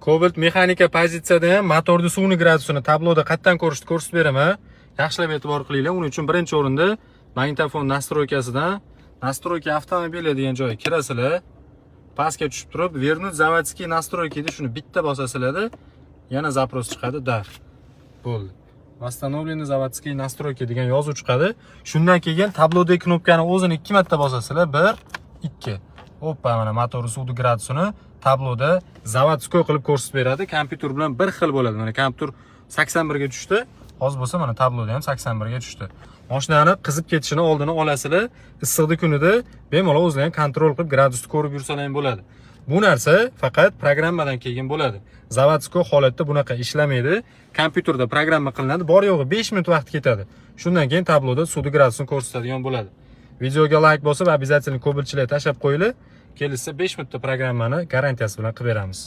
Cobalt mexanika pozitsiyada ham motorni suvni gradusini tabloda qayerdan ko'rishni ko'rsatib beraman. Yaxshilab e'tibor qilinglar. Uning uchun birinchi o'rinda magnitofon настройка sidan "Настройка автомобиля" degan joyga kirasizlar. Pastga tushib turib, "Вернуть заводские настройки" deb shuni bitta bosasizlarda, yana запрос chiqadi, да. Bo'ldi. "Восстановлены заводские настройки" degan yozuv chiqadi. Shundan keyin tablodagi knopkani o'zini ikki marta bosasizlar. 1, 2. Oppa, mana motor suvni gradusini tabloda заводской qilib ko'rsatib beradi. Kompyuter bilan bir xil bo'ladi. Mana kompyuter 81 ga tushdi. Hozir bo'lsa, mana tabloda ham 81 ga tushdi. Mashinani qizib ketishini oldini olasizlar. Issiqni kunida bemalol o'zinglar ham контроль qilib, gradusni ko'rib yursalar ham bo'ladi. Bu narsa faqat programmadan keyin bo'ladi. Заводской holatda bunaqa ishlamaydi. Kompyuterda programma qilinadi. Bor yo'g'i 5 minut vaqt ketadi. Shundan keyin tabloda suvni gradusini ko'rsatadigan bo'ladi. Videoga layk bosib, обязательно ko'pchilik tashlab qo'yinglar. Kelishsa, 5 minutda programmani garantiyasi bilan qilib beramiz.